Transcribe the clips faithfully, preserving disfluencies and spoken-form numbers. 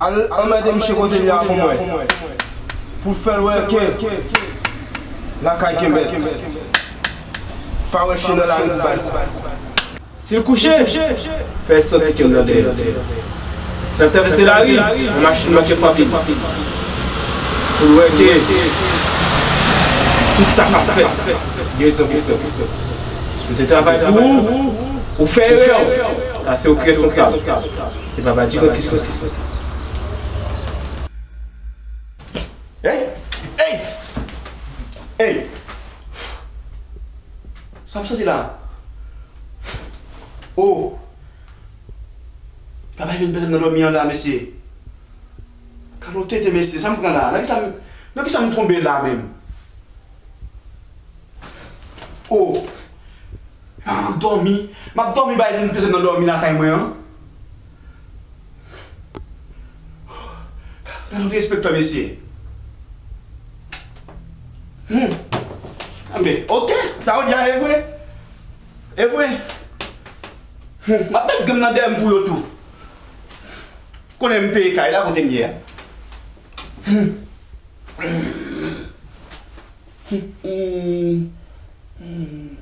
Al anmède misye kote li a pou mwen. Pou l fè l wè ke lakay gen mèt. Pa wè chen nan lari pou bay. Si l kouche, fè l santi ke l nan dèyè. Si l ap travèse lari, yon machin manke frape l. Pou l wè ke tout sa k ap fèt, gen rezon pou fèt. Ou te travay pou ou, ou fè erè. Sa se ou ki responsab. Se pa Badji ki sòti. Hey! Hey! Hey! Sa m santi la? Oh! Papa vin peze m nan dòmi an la, mesye. Gade yon tete, mesye, sa m pran la? Nan kisa m, nan kisa m tonbe la menm? Oh! Ah, m ap dòmi. M ap dòmi, bay vin peze m nan dòmi lakay mwen an. Gade yon derespektan, mesye. Hmm. Anben, oke, sa w di a e vre. E vre. Hmm. M ap met grenn nan dèyè m pou yo tou. Konnen m peye kay la kote m ye a. Hmm. Hmm. Hmm.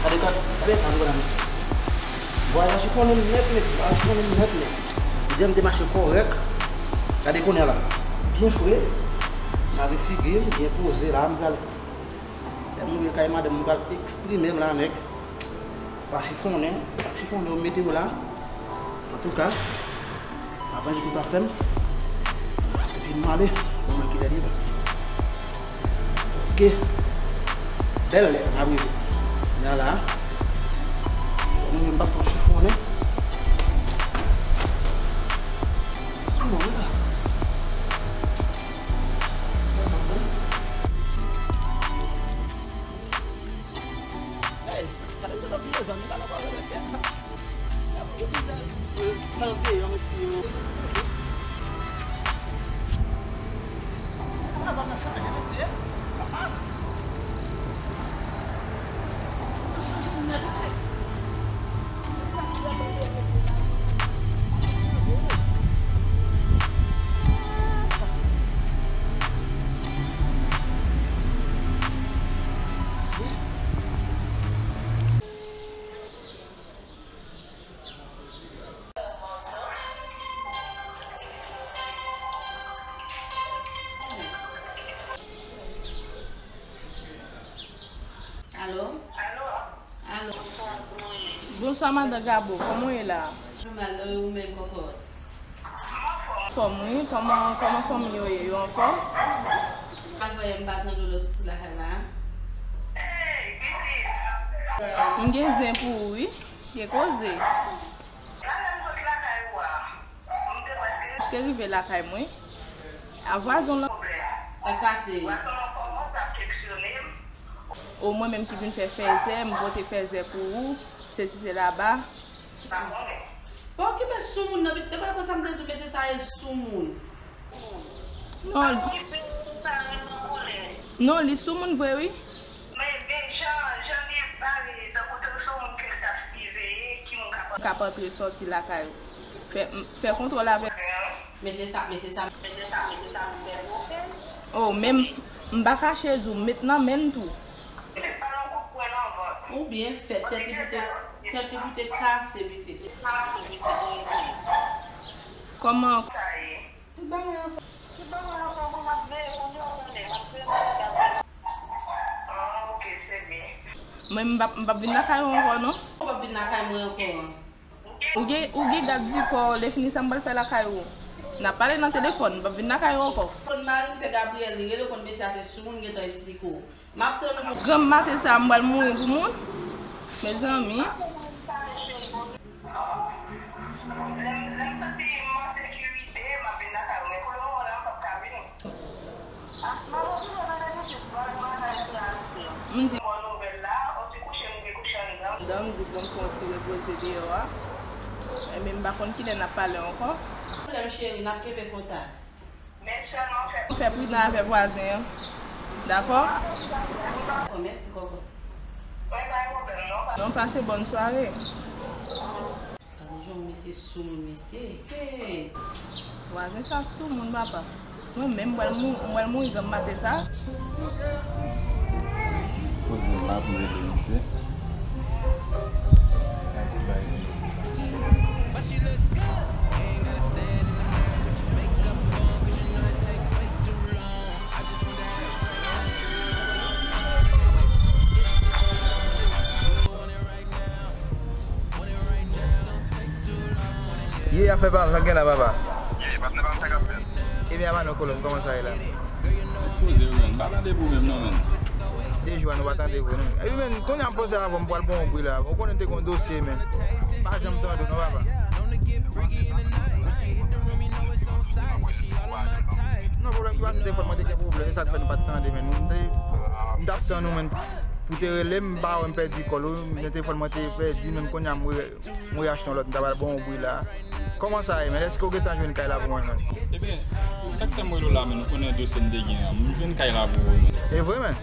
Gade, gade, gade, gade, mesye. Vwayaj la chifonnen m nèt, mesye. Vwayaj la chifonnen m nèt, nèt. Jodi a m te mache kòrèk. Gade kounye a la. Byen fre. Lave figi m, byen poze la. M pral, lè m rive kay madanm, m pral eksprime m la, nèg. Pa chifonnen, pa chifonnen, yo mete yo la. Antouka, avan jete ta fè m. Epi m ale, bon, mwen ki lè li paske. Oke. Bèl lè, m ap rive. Kounye a la. Mwen menm m p ap twò chifonnen. Sou mwen la. Hey, gade m te bliye zanmi pa nan pwoblèm mesye. Yo bizè tande yon mesye yo. Papa zòm nan chanje mesye. Papa. Yo chanje moun nèt wi. Alo? Alo? Bonswa, madan Gabo. Kòman w ye la? Mal, e ou menm, kòkòt? Anfòm, wi. Kòman, kòman fanmi yo ye? Yo anfòm? Avè m pa tande w lè w soti lakay la. M gen zen pou ou, wi. Gen koze. Prèske rive lakay mwen. A vwazon lan. Sa k pase? O, mwen menm ki vin fè fèzè, m pote fèzè pou ou, sesi sela ba. Pa okipe soumoun nan, pitit, e pa konsa m te di w, mesye sa ye soumoun. Non. Non, li soumoun vre, wi. Men, men jan, jan li bare, tankou te sou moun ke l t ap siveye, ki moun k ap k ap antre sòti lakay ou. Fè, fè kontwòl avè. Mesye sa, mesye sa. Oh, men m, m pa kache di w, m met nan men l tou. Ou byen fèt, tèt li pou te, tèt li pou te kase, pitit. Kòman? Tout bagay anfòm. Tout bagay anfòm, wi, m ap veye pou nou, tande, m ap veye pou nou, tande. Ah, ok, se byen. Mwen, m p ap, m p ap vin lakay ou ankò, non. Ou p ap vin lakay mwen ankò an. Ou gen, ou gen dat di kò, lè fini sa m pral fè lakay ou. N ap pale nan telefòn, m p ap vin lakay ou ankò. Konn mari m se Gabriel, li rele konn mesye a se soumoun, m gentan esplike w. M ap tann ou pou granm maten sa a, m pral mouri pou moun. Mezanmi. M di, dan m di bon, m fè yon ti repoze deyò a. Ebyen, m pa konn kilè n ap pale ankò. Pwoblèm, cheri, n ap kenbe kontak. Fè pridan avè vwazen an. Dakò? Dakò, mèsi, kòkò. Non, pase bòn sware. Gade jan mesye soumoun, mesye. Hey! Vwazen sa soumoun, papa. Mwen menm, m pral mou-, m pral mouri granm maten sa. Poze m la pou m rele misye. Gade bay. Ye, afè pa m, sa k gen la, papa? Ye, patnè pa m, sa k ap fèt? Ebyen, apa nou, Kolonn, kòman sa ye la? Poze w, menn. Pa tande pou menm, non, menn. De jou a nou pa tande pou, non. Epi, menn, kounye a m poze avè w, m pral bon bri la. Ou konnen te gon dosye, menn. Pa janm tande w, non, papa. Non, pwoblèm ki pase, te fòt mwen te gen pwoblèm, e sa k fè nou pa t tande, menn. M te, m t ap tann ou, menn. Pou te rele m, m pa wè m pèdi kòl ou, men telefòn mwen te pèdi, menm kounye a m re-, m reyachte yon lòt, m ta pral bon bri la. Kòman sa ye, menn? Èske w gentan jwenn kay la pou mwen, menn? Ebyen, sa k fè m rele w la, menn, ou konnen dosye m te gen an, m jwenn kay la pou ou, menn. E vre, menn?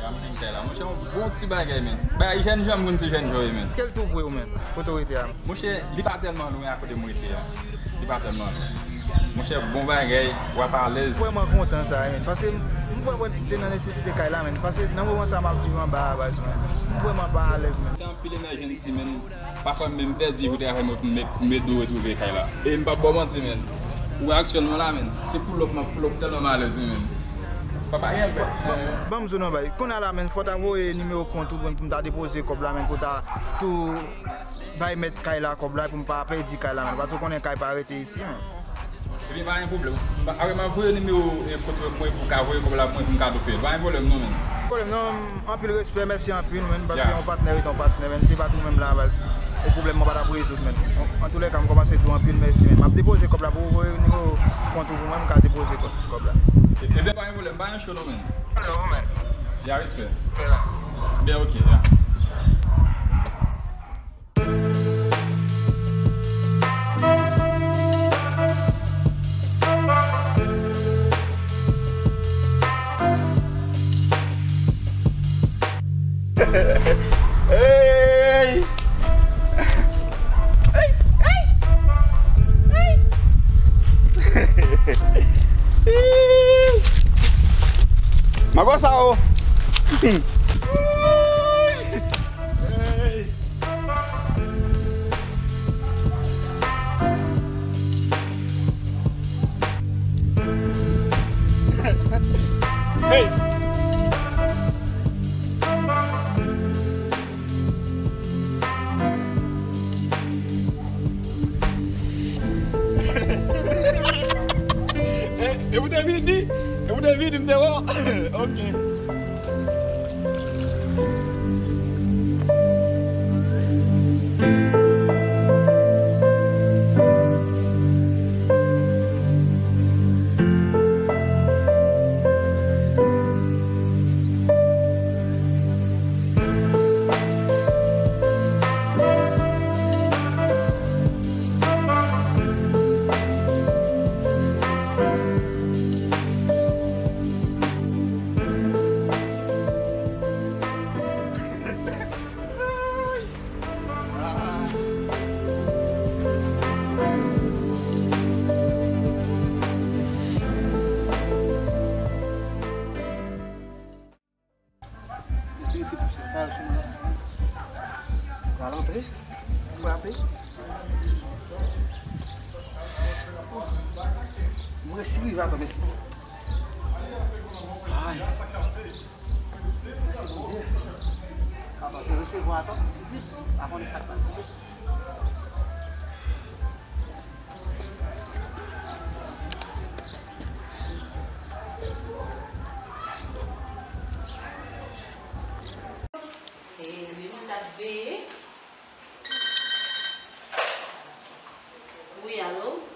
Ya, m jwenn kay la. Monchè, yon bon ti bagay, menn. Bay jèn jan moun se jèn jan yo ye, menn. Kèl tou pre ou, menn? Kote w rete a? Monchè, li pa tèlman lwen a kote m rete a. Li pa tèlman lwen. Monchè, bon bagay, w ap alèz. M vrèman kontan sa, menn. Paske m, m vrèman te nan nesesite kay la, menn. Paske nan moman sa, m ap viv anba a, baz, menn. M vrèman pa alèz, menn. Se anpil enèji m si, menn. Pafwa, m menm pèdi pou travay mwen pou m, pou m ede w retwouve kay la. E m p ap ba w manti, menn. Ou aktyèlman la, menn. Se pull up, m ap pull up tèlman m alèz, wi, menn. Papa, gen. Ban, ban, ban m di w non, bay. Kounye a la, menn, fò w ta voye nimewo kont ou pou m ta depoze kòb la, menn, pou ta tou bay mèt kay la kòb la pou m pa pèdi kay la, menn, paske w konnen kay pa rete isi, menn. Ebyen, pa gen pwoblèm. Apre, m ap voye nimewo, e, kont mwen pou w ka voye kòb la pou mwen, pou m ka tou peye l. Pa gen pwoblèm, non, menn. Pwoblèm, non, anpil respè, mèsi anpil, menn, paske yon patnè rete yon patnè, menn, si se pa t ou menm la, baz, e pwoblèm mwen pa t ap rezoud, menn. An, antoulèka, m kòmanse di w anpil mèsi, menn. M ap depoze kòb la pou w voye nimewo kont ou pou mwen, m ka depoze kòb, kòb la. E, ebyen, pa gen pwoblèm, pa gen cho, non, menn. Ya, respè. Byen, ok, ya. Hey! Hey! Hey! Hey! Mago sa o! Hey! Hey! E, e pou te vini, e pou te vini, m te wè w. Ok. Rete, rete pou sa, sa, sou mwen la, sa. Pral antre, frape. Mwen resi rive atò, mèsi. Ay. Mèsi, Bondye. Atò, se resevwa atò. Pa konnen sa k pral rive. E, men moun t ap Wi, wi, alo?